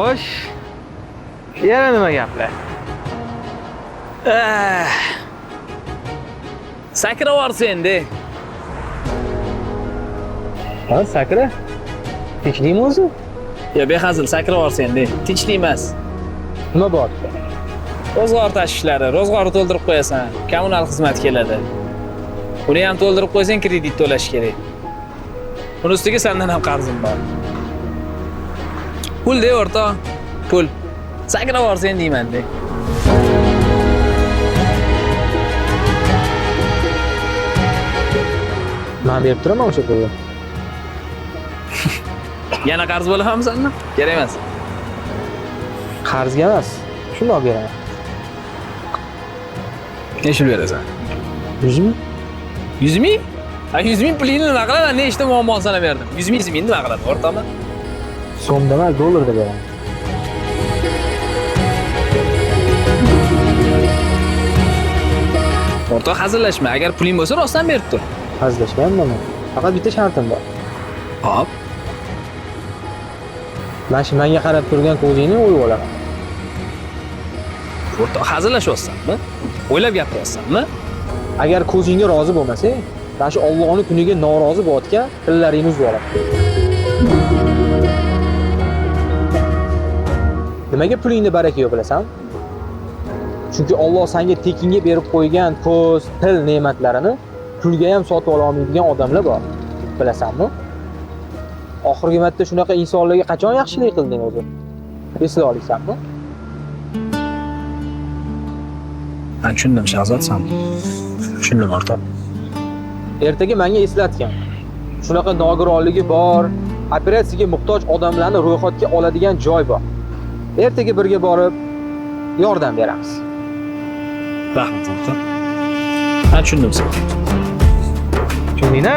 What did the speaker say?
Xo'sh. Yana nima gaplar? Sakravorsa endi. Ha, sakra. Tinchlikmi o'zi? Yo, behazil sakravorsa endi. Tinchlik emas. Nima bor? Ro'zg'or tashvishlari, ro'zg'orni to'ldirib qo'yasan, kommunal xizmat keladi. Uni ham to'ldirib qo'ysang kredit to'lash kerak. Uni ustiga sendan ham qarzim bor. Pul de o'rtoq, pul. Sakravorsa endi deyman de. Men berib turaman o'sha pulni. Yana qarz bo'lamanmi sendan? Kerak emas. Qarzga emas, shundoq beraman. Necha pul berasan? 100 ming? 100 ming? Ha, 100 ming pulingni nima qilaman? Nechta muammo sanab berdim? 100 ming nima qiladi, o'rtoqmi? So'mda emas, dollarda beraman. O'rtoq hazillashma. Agar puling bo'lsa, rostdan berib tur. Hazillashmayapman men. Faqat bitta shartim bor. Hop. Mana shu menga qarab turgan ko'zingni o'yib olaman. O'rtoq hazillashyapsanmi? O'ylab gapiryapsanmi? Agar ko'zingga rozi bo'lmasang, mana shu Allohning kuniga norozi bo'layotgan tillaringni uzib olaman. Nimaga pulingda baraka yo'q bilasan? Chunki Alloh senga tekinga berib qo'ygan ko'z, til ne'matlarini pulga ham sotib ola olmaydigan odamlar bor. Bilasanmi? Oxirgi marta shunaqa insonlarga qachon yaxshilik qilding o'zi? Eslay olasanmi? Men tushundim, Shahzod, san. Tushundim, o'rtoq. Ertaga menga eslatgin. Shunaqa nogironligi bor, operatsiyaga muhtoj odamlarni ro'yxatga oladigan joy bor. Ertaga birga borib yordam beramiz. Rahmat, o'rtoq. Men tushundim seni. Tushunding-a?